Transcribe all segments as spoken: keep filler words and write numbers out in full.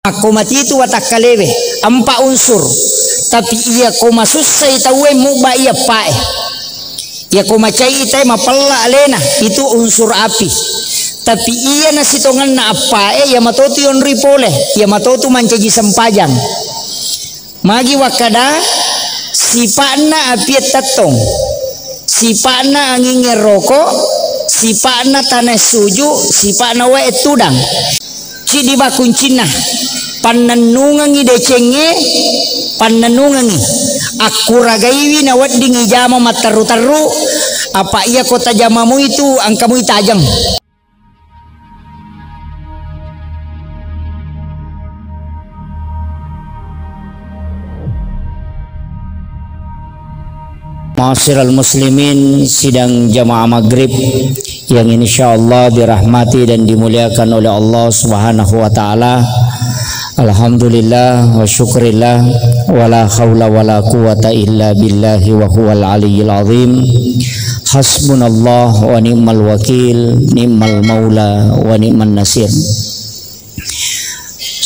Makko matitu watakkalewe, empat unsur. Tapi iya ko masussai tauwe mubba iya eppa'e. Iya ko macai tae mapella alena, itu unsur api. Tapi iya nasitongenna eppa'e, iya matotu yonri pole, iya matotu mancaji sempajang. Magi wakkada, sipa'na api tettong, sipa'na anging roko, sipa'na tanah suju, sipa'na wae tudang. Ciddi bakuncinna, pannennungengngi decengnge, pannennungengngi. Akkuragaiwi naweddingngi jama matterru-terru, apa iya ko tajama muitu, engka mui tajeng. Ma'asyiral muslimin, sidang jamaah maghrib yang insyaallah dirahmati dan dimuliakan oleh Allah Subhanahu wa taala. Alhamdulillah wa syukrillah, wala haula wala quwata illa billahi wa huwal aliyyil azim. Hasbunallah wa ni'mal wakil, ni'mal maula wa ni'man nasir.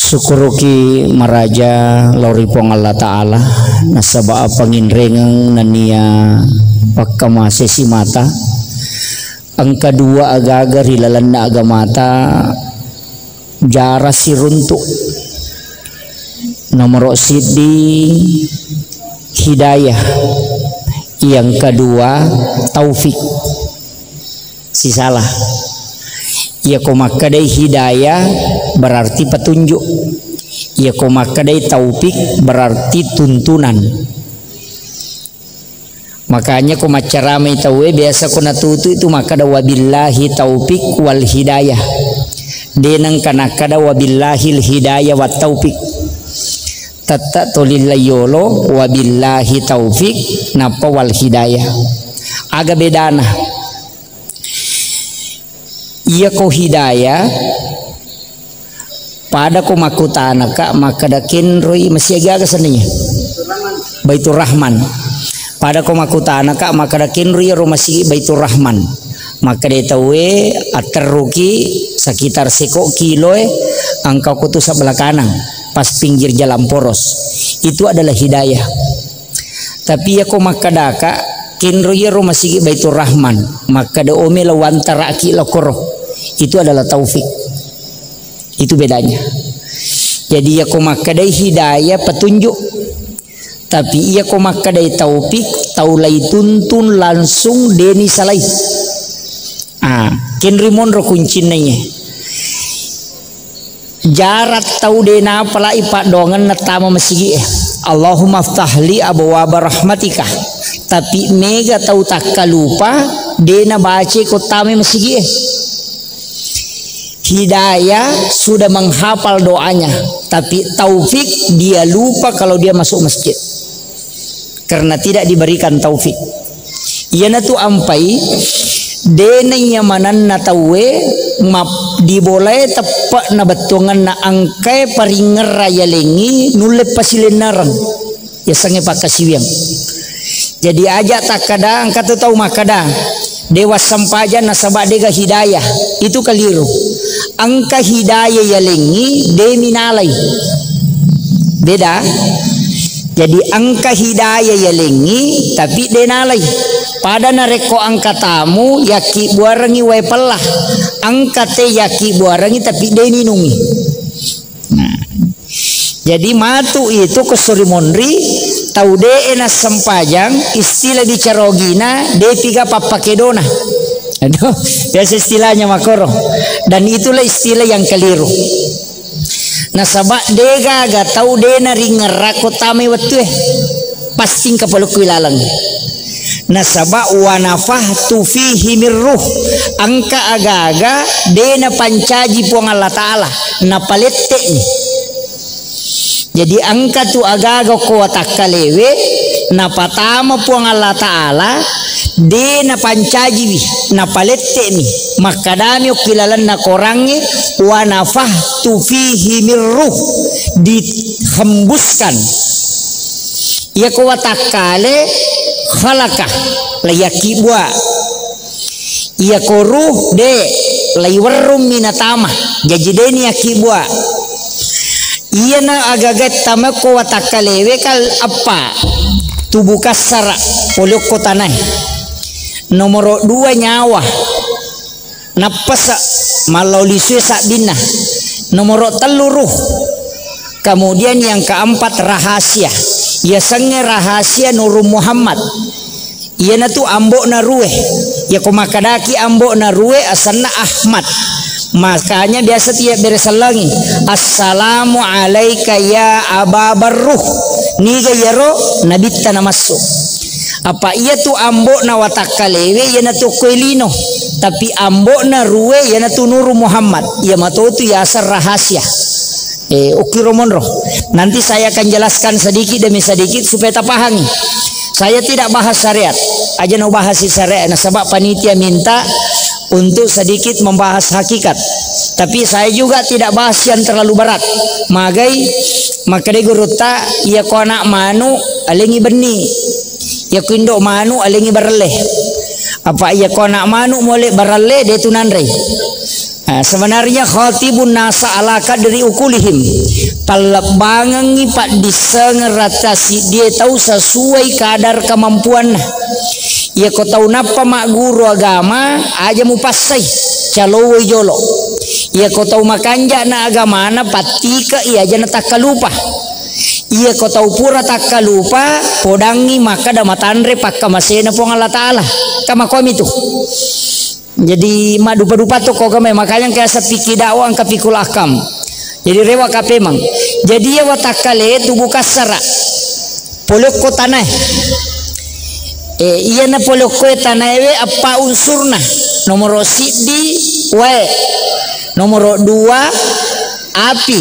Syukuruki maraja lao ri Puang Allah Ta'ala, nasaba panginrengeng nennia pakkamase simata. Engka dua agaga ri lalenna agamata jara siruntu. Nomoro siddi hidayah, yang kedua taufik. Sisalah. Iya ko makkedai hidayah berarti petunjuk. Iya ko makkedai taufik berarti tuntunan. Makanya ko maccaramai tauwe biasa ko natutu itu makkeda wabillahi taufik wal hidayah. De nengka nakkeda wabillahil hidayah wat taufik. Tette tolilla yolo wabillahi taufik nappa wal hidayah. Aga bedana? Iya ko hidayah, pada ko makkutanaka makkeda kenroi masigi aga senninya? Baitur Rahman. Pada ko makkutanaka makkeda kenroi ro masigi Baitur Rahman. Makkeda tauwe atterruki sekitar seko kiloe, engka ko tu sebelah kanan, pas pinggir jalan poros. Itu adalah hidayah. Tapi iya ko makkedaka, kenro iyaro masigi Baitur Rahman, makkeda ome lao wantaraki lao koro. Itu adalah taufik. Itu bedanya. Jadi iya ko makkedai hidayah petunjuk. Tapi iya ko makkedai taufik, tau lai tuntun langsung deni salai. Ah, kenri monro kuncinna iye. Jarat tau de napalai paddoangenna tama masigi'e. Allahumma ftahli abwaba rahmatika. Tapi mega tau takkalupa de nabace ko tama masigi'e. Hidayah sudah menghafal doanya, tapi taufik dia lupa kalau dia masuk masjid. Karena tidak diberikan taufik. Iyanatu ampai, de naiya manenna tauwe map-, dibolae teppe'na bettuangenna engkae paringerra yalengngi nulle pasilennareng. Yasengnge pakkasiwiang. Jadi aja takkada engka tu tau makkada, de wassempajang nasaba dega hidayah. Itu keliru. Engka hidayah yalengngi, de minalai. Beda. Jadi engka hidayah yalengngi, tapi de nalai. Pada narekko engka tamu, yakkibbuarengngi wae pella. Engka te yakkibbuarengngi, tapi de ninungi. Nah, jadi matu itu ko suri monri, tau de nassempajang, istilah dicarogina, de piga pappakedona. Aduh, biasa istilahnya makoro. Dan itulah istilah yang keliru. Nasaba degaga tau de naringerrako tamai wettue. Pasti engka palukku ilaleng. Nasaba wa nafahtu fihi min ruh. Engka agaga de napancaji Puang Allah Ta'ala, napalette'ni. Jadi engka tu agaga ko watakkalewe napatama Puang Allah Ta'ala, de napancajiwi, napalette'ni. Makkadami okki lalenna korangnge, wa nafahtu fihi min ruh, dihembuskan. Iya ko watakkale, khalaqa, laiyakkibbua. Iya ko ruh, de, laiwerrummi natama. Jaji deni yakkibua. Iyana agaga tamekko watakkalewe kal eppa, tubuh kassara, pole okko tanae. Nomoro dua nyawa, nappasa, mallau lisue sabbinna. Nomoro tellu ruh. Kemudian yang keempat rahasia. Yasengnge rahasia Nurul Muhammad. Iyanatu ambo'na rue. Yako makkedaki ambo'na rue asenna Ahmad. Makanya biasa tiya bere sellengi, "Assalamu alaika ya Aba Barruh." Niga iyaro nabitta namassu. Apa iyatu ambo'na watakkalewe iyanatu okkoe lino. Tapi ambo'na rue iyanatu Nuru Muhammad. Iya matotu yaseng rahasia. Eh, okkiro monro. Nanti saya akan jelaskan sedikit demi sedikit supaya tapahangi. Saya tidak bahas syariat. Aja no bahas syariat. Nasaba panitia minta untuk sedikit membahas hakikat. Tapi saya juga tidak bahas yang terlalu berat. Magai, makkeda gurutta, iya ko anak manu, alengi benni. Iya ko indo manu, alengi barelle. Apa iya ko anak manu mole barelle, de tu nanrei. Ah, sebenarnya khatibun nasa ala qadri uqulihim. Pallebbangengngi paddissengeng ratta siddie tau sesuai kadar kemampuanna. Iya ko tau nappa magguru agama, aja mupassai, calowoi jolo. Iya ko tau makanja'na agamana, pattikei aja natakkalupa. Iya ko tau pura takkalupa, podangngi makkeda matanre pakkamasena Puang Allah Ta'ala. Kamakomi tu. Jadi, maddupa-dupa to ko game, makanya engka sepiki dakwah, engka fikul akam. Jadi, rewa kapemang. Jadi, iya watakkale tubuh kassara. Pole okko tanae. Eh, iyana pole okko tanae we, eppa unsurna. Nomoro siddi, wae. Nomoro dua, api.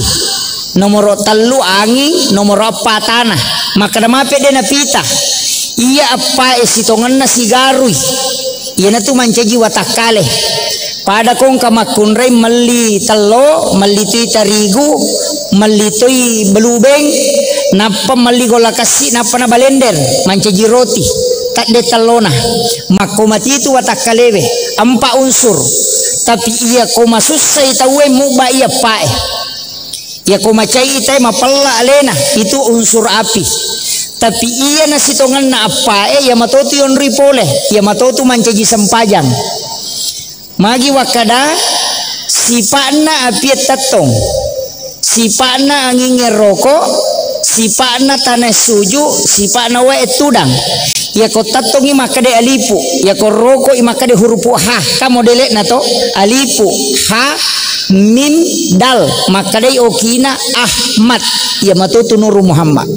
Nomoro tellu, anging. Nomoro eppa, tanah. Makkeda mape de napita. Iya eppa e sitongenna sigarui. Iyanatu mancaji watakkale. Pada kongka makkunrai melli tello, melli tui tarigu, melli toi belubeng, nappa melli golla kessi, nappa na balender, mancaji roti. Tadde tellona. Makko matitu watakkalewe, empat unsur. Tapi iya ko masussai tauwe mubba iya eppa e. Iya ko macai itai mapella alena, itu unsur api. Tapi iya nasitongenna eppa e, iya matotu yonroi pole, iya matotu mancaji sempajang. Magi wakkada, sipa'na api e tettong, sipa'na angingnge roko, sipa'na tanae suju, sipa'na wae tudang. Yako tettongi makkeda alifu, yako rokoi makkeda hurupu ha. Ka modele'na to, alifu, ha, mim, dal. Makkedai okina Ahmad. Iya matotu Nuru Muhammad.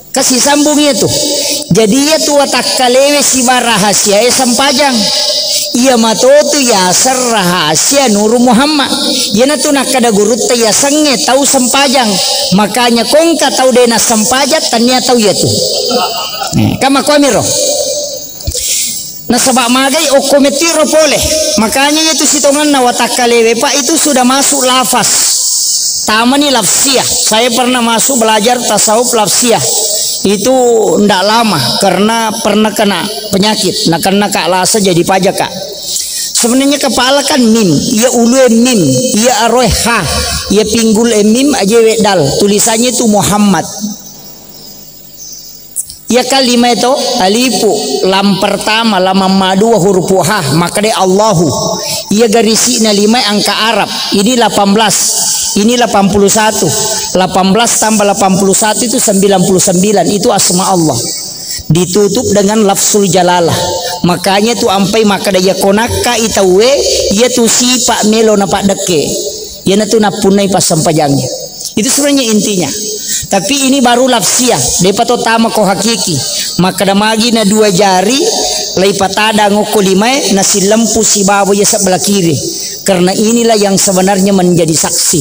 Kasi sambung iya tu. Jadi iya tu watakkalewe siba rahasia e sempajang. Iya matotu yaseng rahasia Nuru Muhammad. Iyanatu nakkeda gurutta yasengnge tau sempajang. Makanya kongka tau de nassempajang, tania tau iya tu. Eh, kama kuamiro. Nasaba magai okko metiro pole. Makanya itu sitongenna watakkalewe, Pak, itu sudah masuk lafaz. Tamani lafsiah. Saya pernah masuk belajar tasawuf lafsiah. Itu ndak lama karena pernah kena penyakit. Nah, kena kak lasa jadi pajak, Kak. Sebenarnya kepala kan mim, iya ulue mim, iya aroe ha, iya pinggul e mim aja we dal. Tulisannya itu Muhammad. Iya kan lima itu, alifu, lam pertama, lam madua, hurupu ha, makkeda Allahu. Iya garisi'na lima angka Arab. Ini delapan belas, ini delapan puluh satu. Delapan belas tambah delapan puluh satu itu sembilan puluh sembilan, itu asma Allah. Ditutup dengan lafzul jalalah. Makanya tu ampai makkeda iya konakka itawe, iya tu sipa melo napaddekke. Iyanatu nappunnai passempajangnge. Itu sebenarnya intinya. Tapi ini baru lafsiah, depa to tama ko hakiki. Makkeda magi na dua jari, lai patadang okko limae, na silempu sibawa ya sebelah kiri. Karena inilah yang sebenarnya menjadi saksi.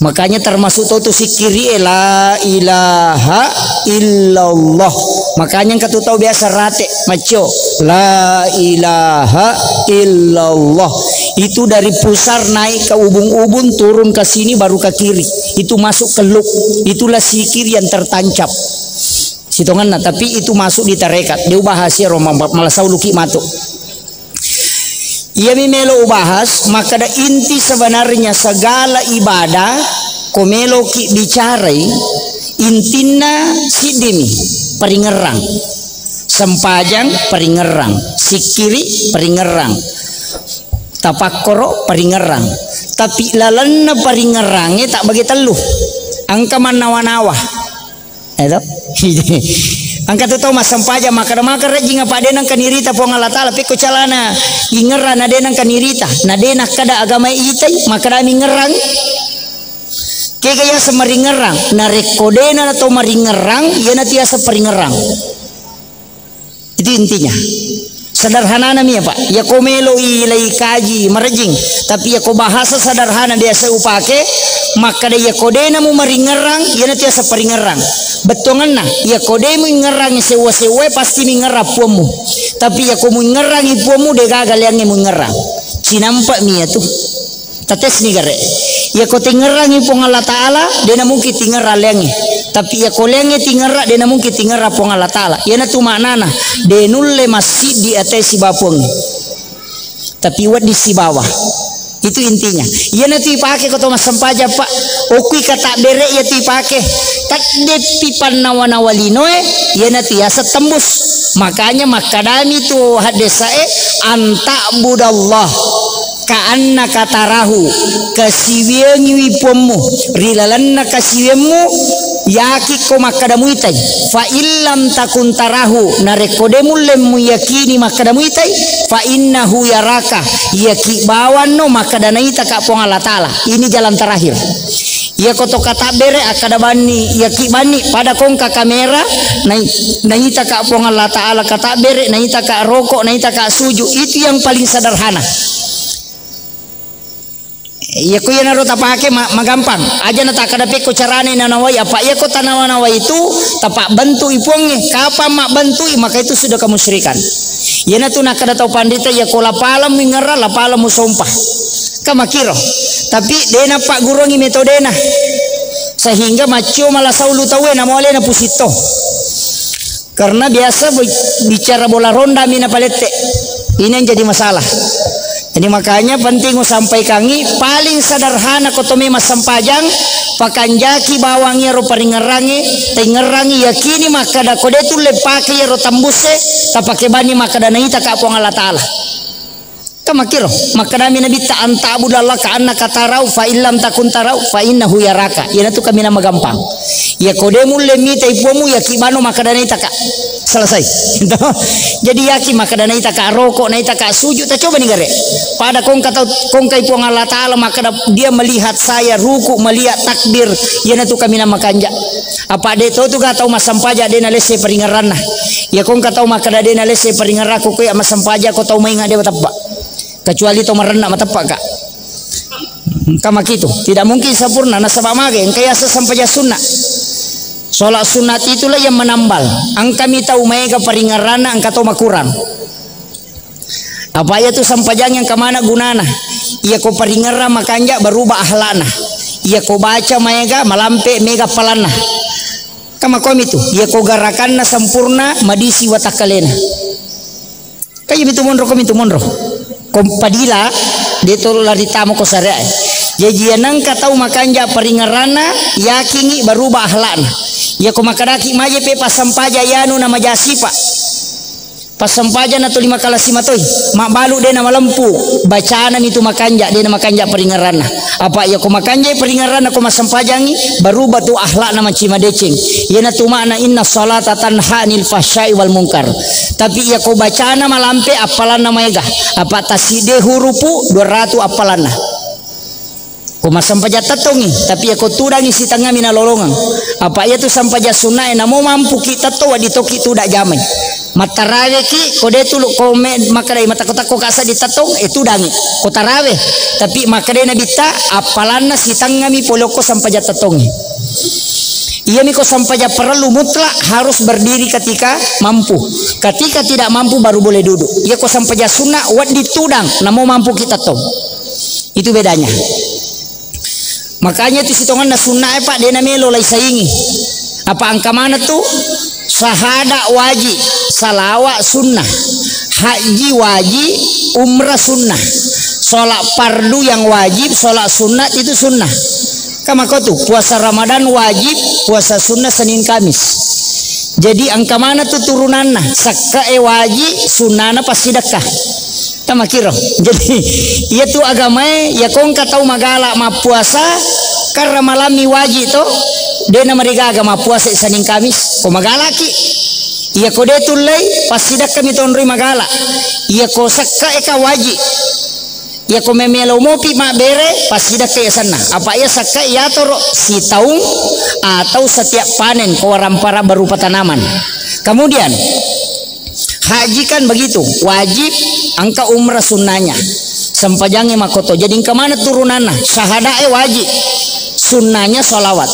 Makanya termasuk to tu sikiri e, la ilaha illallah. Makanya engka tu tau biasa rate, maccio, la ilaha illallah. Itu dari pusar naik ke ubun-ubun, turun ke sini, baru ke kiri. Itu masuk ke lub. Itulah sikir yang tertancap. Sitongenna, tapi itu masuk di tarekat. Dia ubahas ya, Roma, malah sauluki matu. Iyami melo ubahas, makkeda inti sebenarnya segala ibadah Ko meloki bicarai, intinna siddimi, paringerrang. Sempajang, paringerrang. Sikkiri, paringerrang. Tapakkoro, paringerrang. Tapi lalenna paringerrangnge tabbage tellu. Engka mannawa-nawa. Eto? Engka tu tau massempajang, makkeda, "Maka rejjing apa de nengka nirita Puang Allah Ta'ala, pekko calana ingerra na de nengka nirita, na de nakkeda agama itai, makkeda mingerrang." Kega yaseng maringerrang, narekko dena to maringerrang, iyana tu yaseng paringerrang. Itu intinya. Sederhanana mi ya, Pak. Ya ko melo i lai kaji marejjing, tapi ya ko bahasa sederhana biasa upake, makkeda ya ko dena mu maringerrang, iyana tu yaseng paringerrang. Bettuanganna, ya ko de mu ingerrang sewa-sewa, pasti mingerrang puammu. Tapi ya ko mu ingerrang puammu, de gaga leangnge mu ingerrang. Cinampa mi ya tu. Tatesni gare. Iya ko tingerrangi Puang Allah Ta'ala, dena mungkin tingerra leangnge. Tapi iya ko leangnge tingerra, dena mungkin tingerra Puang Allah Ta'ala. Iyana tu maknana, de nulle massiddi ate sibawa Puang. Tapi wedding sibawa. Itu intinya. Iyana tu ipake ko to massempajang, Pak. Okui kata bere iya tu ipake. Taddeppi pannawa-nawa linoe, iyana tu yaseng tembus. Makanya makkadami tu haddesae, "Anta'budallah ka'annaka tarahu," kasiwiangiwi puammu, ri lalenna kasiwiammu, yakikko makkada muitai. "Fa illam takun tarahu," narekko de mulle muyakini makkada muitai, "fa innahu yaraka," iyaki bawanno makkada naitaka Puang Allah Ta'ala. Ini jalan terakhir. Iya ko to katabbere akkada banni, iyaki banni pada kongka kamera, nai-, naitaka Puang Allah Ta'ala katabbere, naitaka roko, naitaka suju, itu yang paling sederhana. Iya ko iyanaro tapake ma-, magampang. Aja na takkada pekko carane nanawai, apa iya ko tanawa-nawai itu tapabbentu'i Puangnge. Kapang mabbentui, maka itu sudah kemusyrikan. Iyana tu nakkada tau panrita, iya ko lapaleng muingerra, lapaleng musompa. Ka makkiro. Tapi de nappagguruangngi metodena. Sehingga maccio malasau lu tauwe, namo alena pusitto. Karena biasa bi-, bicara bola ronda mi napalette. Ini yang jadi masalah. Jadi makanya penting usampaikangi, paling sederhana ko to memang sempajang, pakanjaki bawang iyaro paringerrangnge, tengngerrangi, yakini makkada ko de tulle pake iyaro tambusse, tapake bani makkada naitaka Puang Allah Ta'ala. Ka makkiro, makkadami Nabitta, "Anta'budallaha ka'annaka tarau, fa illam takun tarau, fa innahu yaraka." Iyanatu kaminang magampang. Iya ko de mulle mitai puammu, iya kibano makkada naitaka. Selesai. Jadi yakin makkada naitaka roko, naitaka suju, ta coba ni gare. Pada kongka tau, kongkai Puang Allah Ta'ala makkada dia melihat saya ruku, melihat takbir, iyanatu kaminang makanja. Apa de to tu ga tau massampaja de nalesse paringerranna. Iya kongka tau makkada de nalesse paringerrakku, ko iya massampaja ko tau mainga de teppa. Kecuali to marenna mateppa ka. Engka makitu, tidak mungkin sempurna nasaba mage engka yaseng sampaja sunna. Sholat sunat itulah yang menambal. Engka mi tau maega paringerranna, engka to makurang. Apa iya tu sampajang yang kemana gunana? Iya ko paringerra makanja berubah akhlakna. Iya ko baca maega malampe mega palanna. Kama komi tu, iya ko garakanna sempurna madisi watakkalena. Kaya mitu monro, ko mitu monro. Ko padila, de to lari tamo ko syariat. Jaji iya nengka tau makanja paringerranna, yakingi berubah akhlakna. Iya ko makadaki maje pe passampaja yanu na majasipa. Passampaja na to lima kala simatoi, mabbalu de na malempu, bacana mitu makanja, de na makanja paringerranna. Apa iya ko makanjai paringerranna ko massempajangi, berubah tu akhlakna maci madeceng. Iyanatu makna inna salata tanha anil fahsyai wal munkar. Tapi iya ko bacana malampe appalanna maega. Apa taside hurupu dua ratu appalanna. Ko massempaja tettongi, tapi iya ko tudangi sitengngami nalolongeng. Apa iyatu sempaja sunnae namo mampuki tettong, wedding toki tuda jamai. Mattaraweki, ko de tulu, ko me-, makkedai matakko-takko kasa di tettong, eh, tudangi. Ko tarawe. Tapi makkedai Nabitta, appalanna sitengngami pole okko sempaja tettongnge. Iyami ko sempaja perlu mutlak harus berdiri ketika mampu. Ketika tidak mampu baru boleh duduk. Iya ko sempaja sunna wedding tudang, namo mampuki tettong. Itu bedanya. Makanya tu sitonganna sunnae, Pak, dena melo lai saingi. Apa engka mana tu? Sahada wajib, salawa sunnah, haji wajib, umrah sunnah. Sholat fardu yang wajib, sholat sunat itu sunnah. Ka makotu, puasa Ramadan wajib, puasa sunnah Senin Kamis. Jadi engka mana tu turunanna, sakka e wajib, sunnana passidekka. Tamakiro. Jadi iya tu agamae, ya kongka tau magala mappuasa, karena malami wajib to, dena marigaga mappuasa Senin Kamis, ko magalaki. Iya ko de tullei, passidekka mi tonroi magala. Iya ko sakka e ka wajib. Iya ko memelo mopi mabbere, passidekka iya sanna. Apa iya sakka iya toro sitaung atau setiap panen ko warampara berupa tanaman. Kemudian, haji kan begitu, wajib, engka umrah sunnanya. Sempajangi makoto. Jadi engka mana turunanna, syahadae wajib, sunnanya salawat.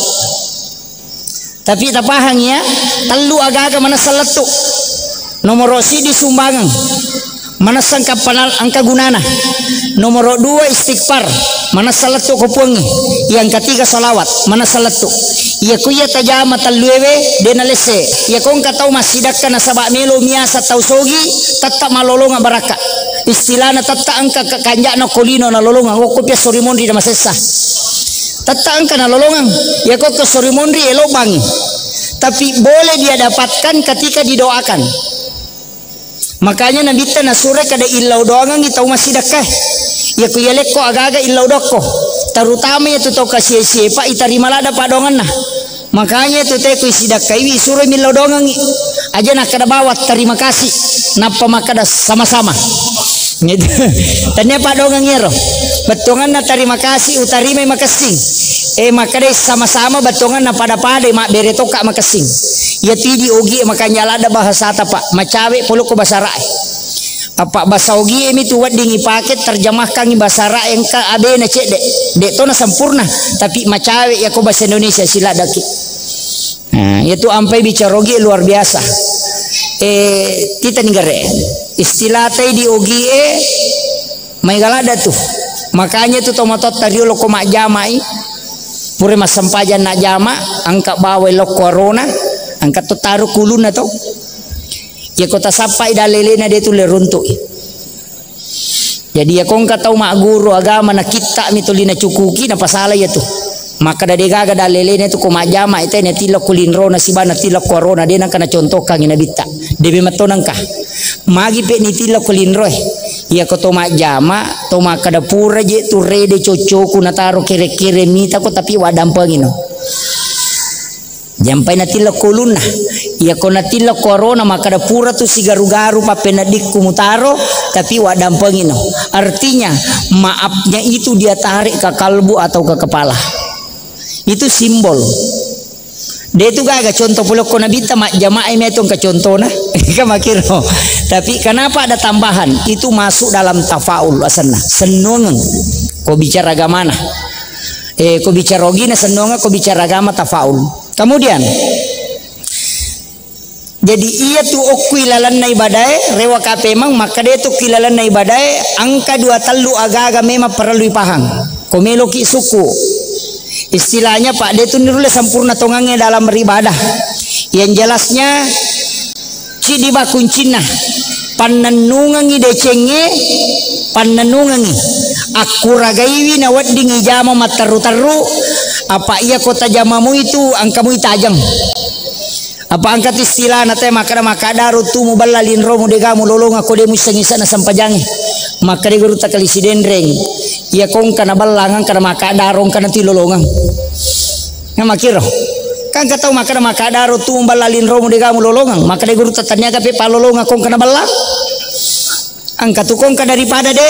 Tapi tapahang ya, tellu agaga manessa lettu. Nomoro sidi sumbangeng, manessa engka panal-, engka gunana. Nomoro dua istighfar, manessa lettu ko puangnge. Yang ketiga salawat, manessa lettu. Iya ku iya tajama tellu ewe, dena lesse. Iya ko engka tau massidakka nasaba melo miasa tau sogi, tetta malolonga barakka. Istilahna tetta engka ke-, kanjana ko lino nalolonga, okko piasso ri monri na masessa. Tetta engka nalolongang, iya ko ke sori monri elo bangi. Tapi boleh dia dapatkan ketika didoakan. Makanya Nabitta nasure kada illau doangangi tau massidakka. Iya ku iya lekko agaga illau dokko. Terutama iya tu tau kasie-sie pa itarima lada padoanganna. Makanya tu te ku isidakkaiwi isuro millau doangangi. Aja nakkada bawat terima kasih. Nappa makkada sama-sama. Gitu. Tania padongang ero. Bettuanganna terima kasih utarimai makessing. Eh, makkedai sama-sama bettuanganna pada-pada mabbere tokka makessing. Iya tidi ogi makanya lada bahasa tapa. Macawe polokko basarae. Apa bahasa ogi mi tu wedding ipake terjemahkan bahasa Arab engka abena cedde. Dek tona sempurna, tapi macawe ya ko bahasa Indonesia siladaki. Nah, itu ampai bicara ogi luar biasa. Eh, kita nih gare. Istilah tadi di ogi e mai galada tu. Makanya tu tomatotta riolo ko majjamai. Pura massempajang najjama, angka bawai lokko arona, angka to taru kuluna to. Ya ko tasappai dalelena de tu le runtu'i. Jadi ya ko engka tau magguru agama na kitta mi tuli na cukuki na pasala ya tu. Maka da degaga dalelena tu ko majjama ita na tilok ko linrona sibana tilok ko arona de nangka na contohkangi nabitta. De memang to nangka. Magi pe ni tilok ko linroe. Ya ko to majjama to maka da pura je tu rede coccoku na taro kere-kere mita ko tapi wadampengi no. Jampai natillo ko ulunna. Iya ko natillo ko arona, makkada pura tu sigaru-garu pappeneddikku mutaro, tapi waddampengino. Artinya, maafnya itu dia tarik ke kalbu atau ke kepala. Itu simbol. De tu gaga contoh pole ko nabitta majjamae meto engka contona. Kan makkiro. Tapi kenapa ada tambahan? Itu masuk dalam tafaul asenna. Sennuangeng. Ko bicara agamana. Eh, ko bicara ogina sennonga, ko bicara agama tafaul. Kemudian, jadi iya tu okku ilalanna ibadae, rewa kapemang, maka de tu ilalanna ibadae, angka dua tellu agaga memang perlu ipahang. Ko meloki suku. Istilahnya, Pak, de tu nirulle sempurna tongangnge dalam beribadah. Yang jelasnya, Cidi ba kuncinna, pannennungengi decengnge, pannennungengi. Akkuragaiwi nawedding ijama matterru-terru, apa iya ko tajamamu itu angkamu itajeng. Apa angkat istilah na te makkada, makkada ro tu muballa linromu dega mulolonga ko de muisseng-issenna sempajangi. Makkada guru takali sidenreng. Iya ko engka na ballang angka na makkada ro engka na tilolongang. Nga makkiro. Kan engka tau makkada, makkada ro tu balla linromu dega mulolongang. Makkada guru tataniaga pe palolongang ko engka na balla. Engka tu ko engka daripada de.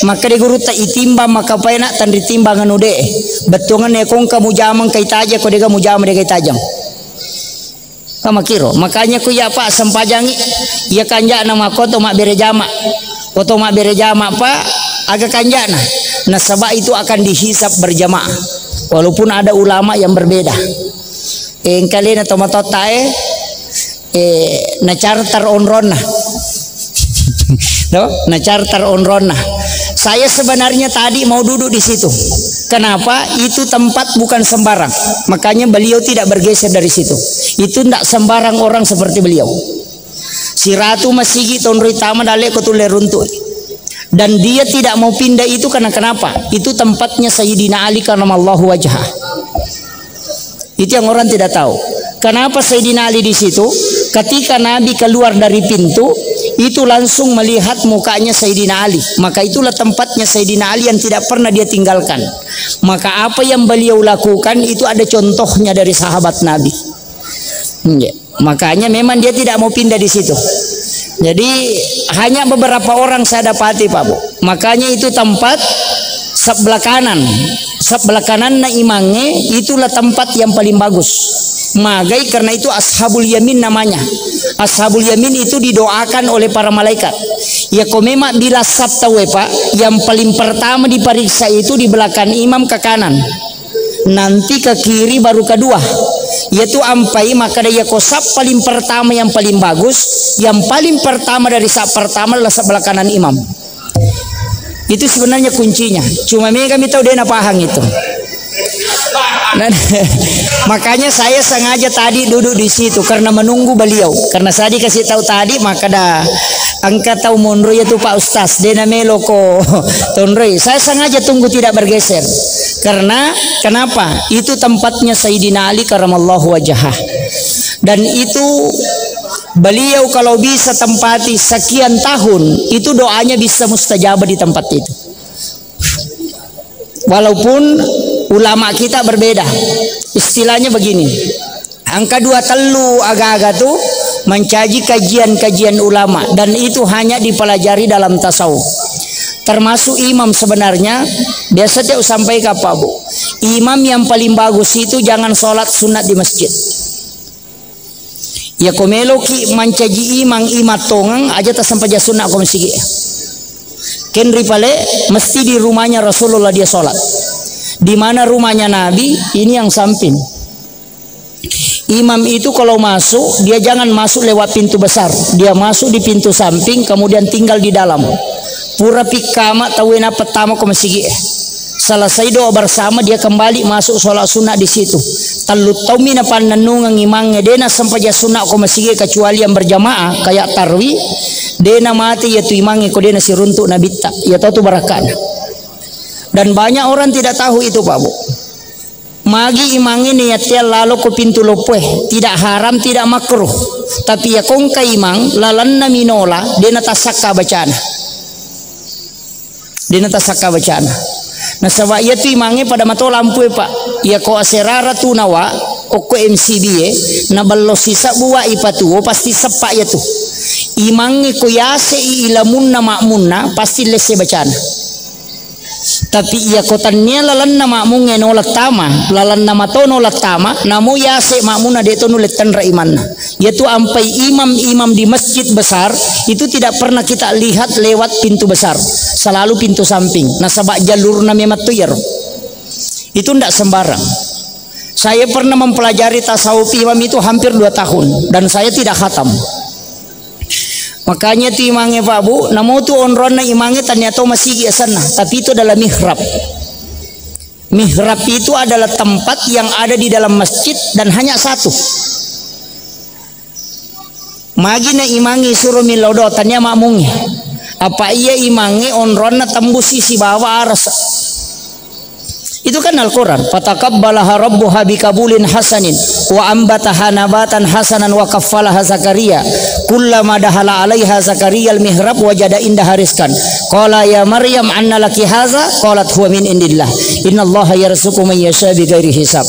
Makkada guru ta itimbang maka paena tanri timbang anu de. Bettuanganna ko engka mujama engka itaja ko dega mujama dega itajang. Ka makkiro. Makanya ku iya pa sempajangi iya kanjana makko to mabbere jama. Ko to mabbere jama pa aga kanjana. Nasaba itu akan dihisab berjamaah. Walaupun ada ulama yang berbeda. Eh, engkalena to matotta e, eh, na charter onronna. No? Na charter onronna. Saya sebenarnya tadi mau duduk di situ. Kenapa? Itu tempat bukan sembarang. Makanya beliau tidak bergeser dari situ. Itu ndak sembarang orang seperti beliau. Siratu masigi tonroi tama dalle ko tulle runtu. Dan dia tidak mau pindah itu karena kenapa? Itu tempatnya Sayyidina Ali karramallahu wajhah. Itu yang orang tidak tahu. Kenapa Sayyidina Ali di situ? Ketika Nabi keluar dari pintu, itu langsung melihat mukanya Sayyidina Ali. Maka itulah tempatnya Sayyidina Ali yang tidak pernah dia tinggalkan. Maka apa yang beliau lakukan itu ada contohnya dari sahabat Nabi. Iya. Makanya memang dia tidak mau pindah di situ. Jadi hanya beberapa orang saya dapati, Pak Bu. Makanya itu tempat sebelah kanan. Sebelah kananna imangnge itulah tempat yang paling bagus. Magai karena itu Ashabul Yamin namanya. Ashabul Yamin itu didoakan oleh para malaikat. Ya ko memang bila sab tauwe, Pak, yang paling pertama diperiksa itu di belakang imam ke kanan. Nanti ke kiri baru kedua. Yaitu ampai makkeda iya ko sab paling pertama yang paling bagus, yang paling pertama dari sab pertama adalah sebelah kanan imam. Itu sebenarnya kuncinya. Cuma mega mi tau de' napahang itu. Nah, makanya saya sengaja tadi duduk di situ karena menunggu beliau. Karena saya dikasih tahu tadi, maka dah engka tau monro ya tu Pak Ustaz, de' namelo ko tonroi. Saya sengaja tunggu tidak bergeser. Karena kenapa? Itu tempatnya Sayyidina Ali karamallahu wajhah. Dan itu beliau kalau bisa tempati sekian tahun, itu doanya bisa mustajab di tempat itu. Walaupun ulama kita berbeda, istilahnya begini, engka dua tellu aga-aga tu mancaji kajian-kajian ulama, dan itu hanya dipelajari dalam tasawuf. Termasuk imam sebenarnya, biasa tiap sampai ke apa, Bu? Imam yang paling bagus itu jangan sholat sunat di masjid. Ya ko meloki mancaji imang, imang tongeng aja tasampajang sunna ko masigi. Kenri pale mesti di rumahnya Rasulullah dia sholat. Di mana rumahnya Nabi, ini yang samping. Imam itu kalau masuk, dia jangan masuk lewat pintu besar. Dia masuk di pintu samping, kemudian tinggal di dalam. Pura pikkama tauwe napettama ko masigi. Selesai doa bersama, dia kembali masuk sholat sunnah di situ. Tellu taummi napannennungeng imangnge, de' nassempajang sunnah ko masigi kecuali yang berjamaah, kayak tarwi, de' namate iya tu imangnge ko de' nasiruntuk nabitta, iya tau tu barakana. Dan banyak orang tidak tahu itu, Pak Bu. Magi imangnge niattea lalo ko pintu loppoe, tidak haram, tidak makruh. Tapi iya kongka imang, lalenna minola, de' natassakka bacana. De' natassakka bacana. Nasaba iya tu imangnge pada mato lampue, Pak. Iya ko aserara tu nawa, okko M C B e, nabello sisebbu wa ipatuo, pasti seppa iya tu. Imangnge ko yase i ilamunna makmunna, pasti lesse bacana. Tapi iya ko tannia lalenna makmungnge nola tama, lalenna mato nola tama, namo yase makmunna de' to nulle tenre imanna. Yaitu ampai imam-imam di masjid besar itu tidak pernah kita lihat lewat pintu besar, selalu pintu samping. Nasaba jalurna memang tu iyaro. Itu ndak sembarang. Saya pernah mempelajari tasawuf imam itu hampir dua tahun dan saya tidak khatam. Makanya tu imangnge, Pak Bu, namo tu onronna imangnge tania to masigi asenna, tapi itu adalah mihrab. Mihrab itu adalah tempat yang ada di dalam masjid dan hanya satu. Magi na imangnge suro millau doa, tania makmungnge. Apa iya imangnge onronna tembusi sibawa arasa. Itu kan Al-Quran. Fataqabbalaha rabbuha biqabulin hasanin wa ambataha nabatan hasanan wa kaffalaha Zakaria. Kullama dakhala alaiha Zakaria al-mihrab wajada indaha rizqan. Qala ya Maryam anna laki hadza? Qalat huwa min indillah. Innallaha yarzuqu man yasha bighairi hisab.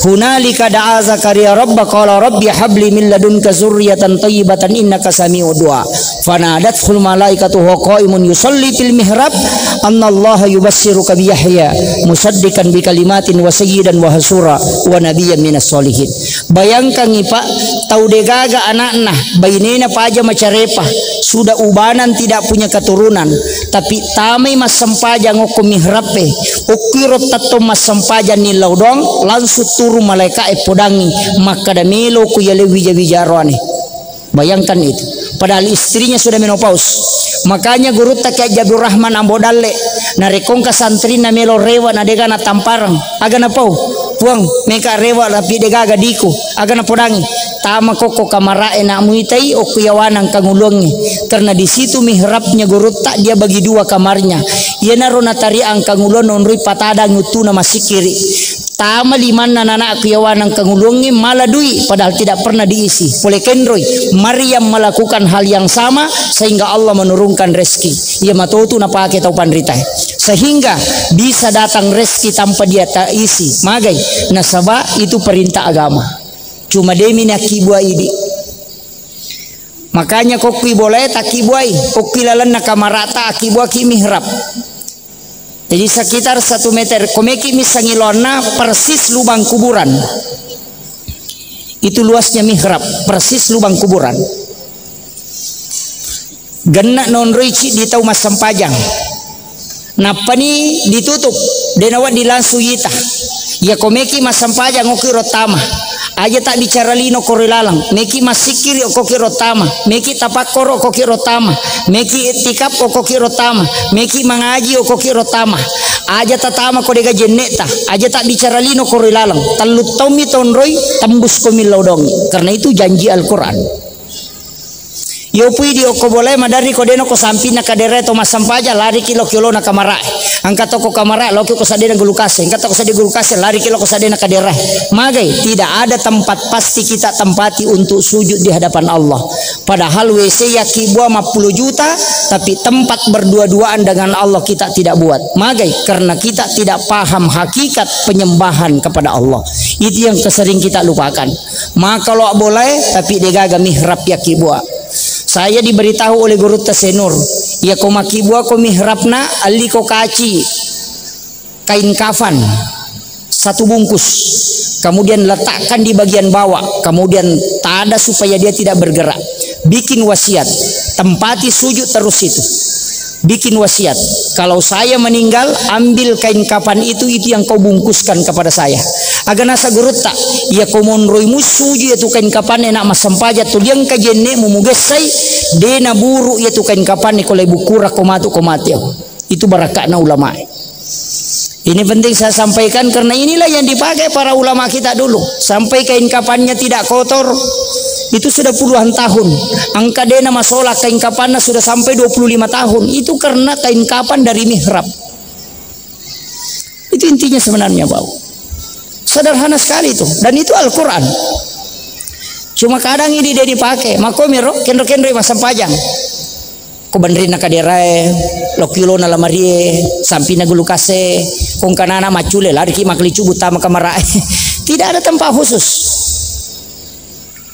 Hunalika da'a Zakaria rabba qala rabbi habli min ladunka zurriyatan thayyibatan innaka sami'ud du'a. Fanadathul malaikatu huwa qaimun yusalli fil mihrab annallaha yubassiruka bi Yahya musaddiqan bi kalimatin wa sayyidan wa hasura wa nabiyyan minas solihin. Bayangkangngi, Pak, tau degaga anakna, bainena paja macarepa, sudah ubanan tidak punya keturunan, tapi tamai massempajang okko mihrabe, okkiro tettong massempajang nillau doang, langsung turun malaika e podangi, makkada melo ku yale wija-wija roane. Bayangkan itu. Padahal istrinya sudah menopause. Makanya gurutta Kiai Haji Abdul Rahman Ambo Dalle, narekko engka santrina melo rewe na dega natampareng, aga napau? Puang, meka rewe tapi degaga diku, aga napodangi? Tama kokko kamarae nak muitai okko yawanang kanguluangnge. Karena di situ mihrabnya gurutta, dia bagi dua kamarnya. Iyanaro natariang kanguluan onroi patadang uttuna masikiri. Tama limanna nanakku yawa nangkanguluangnge mala dui, padahal tidak pernah diisi. Pole kenroi, Maryam melakukan hal yang sama sehingga Allah menurunkan rezeki. Iya matotu napake tau panritae. Sehingga bisa datang rezeki tanpa dia taisi. Magai, nasaba itu perintah agama. Cuma demi nakkibua idi. Makanya kokkui bolae takkibuai, kokkui lalenna kamarata akkibuaki mihrab. Jadi sekitar satu meter, komeki missangi loanna persis lubang kuburan. Itu luasnya mihrab, persis lubang kuburan. Genna nonroi ciddi tau massempajang. Nappani ditutup, de nawedding langsung yita. Iya ko meki massempajang okki ro tama. Aja tak bicara lino koro laleng. Meki massikkiri okkoki ro tama. Meki tapakkoro okkoki ro tama. Meki iktikaf okkoki ro tama. Meki mangaji okkoki ro tama. Aja tatama ko dega jenneta. Aja tak bicara lino koro laleng. Tellu taummi tonroi, tembus ko millau dongi. Karena itu janji Al-Quran. Yo pui di okko bolae maderri ko deno ko sampinna kaderae to massempajang, lari ki lo ki olona kamarae. Engka to ko kamarae, lo ki ko sadena gulukase. Engka to ko sadena gulukase, lari ki lo ko sadena kaderae. Magai, tidak ada tempat pasti kita tempati untuk sujud di hadapan Allah. Padahal W C yakki bua mappulo juta, tapi tempat berdua-duaan dengan Allah kita tidak buat. Magai, karena kita tidak paham hakikat penyembahan kepada Allah. Itu yang kesering kita lupakan. Maka lo bolae, tapi degaga mihrab yakki bua. Saya diberitahu oleh gurutta Senur, iya ko makkibua ko mihrabna, alli ko kaci kain kafan satu bungkus, kemudian letakkan di bagian bawah, kemudian tada supaya dia tidak bergerak. Bikin wasiat, tempati sujud terus itu. Bikin wasiat, kalau saya meninggal, ambil kain kafan itu, itu yang kau bungkuskan kepada saya. Aga nasa gurutta, iya ko monroi mussuju iya tu kain kafanna nak massempajang tu liang kajenne mu mugessai, de naburu iya tu kain kafanna ko lai bukura ko matu ko mati. Itu barakatna ulama. Ini penting saya sampaikan karena inilah yang dipakai para ulama kita dulu. Sampai kain kafannya tidak kotor, itu sudah puluhan tahun. Engka dena masola kain kafanna sudah sampai dua puluh lima tahun. Itu karena kain kafan dari mihrab. Itu intinya sebenarnya, Pak. Sederhana sekali itu. Dan itu Al-Quran. Cuma kadang ini dia dipakai. Makomiro, kenro-kenro massempajang. Ko banrinna kaderae, lokki olona lamarie, sampinna gulukase, kongkanana maccule, lari ki maklicu buta makamarae. Tidak ada tempat khusus.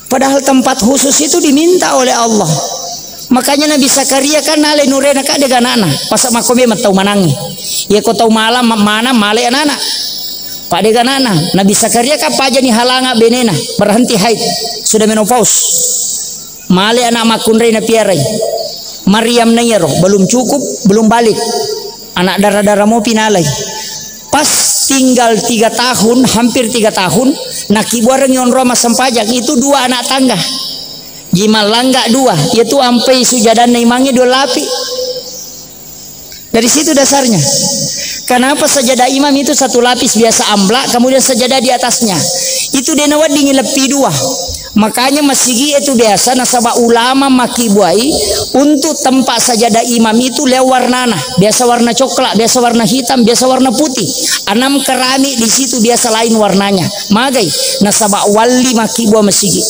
Padahal tempat khusus itu diminta oleh Allah. Makanya Nabi Zakaria kan nale nurena ka dega anana, pasa makobe mattau manangi. Iya ko tau malam ma-, mana male anana. Pak dega anana, Nabi Zakaria kan pajani halanga benena, berhenti haid, sudah menopause. Male anak makkunrai napiarai. Maryam na iyaro, belum cukup, belum balik. Anak dara-dara mopi nalai. Pas tinggal tiga tahun, hampir tiga tahun, nakibuarengngi onroang massempajang. Itu dua anak tangga. Ji mallangga dua, iyatu ampai sujadanna imangnge dua lapi. Dari situ dasarnya. Kenapa sajadah imam itu satu lapis biasa amblak, kemudian sajadah di atasnya. Itu dena weddingi leppi dua. Makanya masigi itu biasa nasaba ulama makibuai untuk tempat sajadah imam itu leo warnana. Biasa warna coklat, biasa warna hitam, biasa warna putih. Anam keramik di situ biasa lain warnanya. Magai nasaba walli makibua masigi.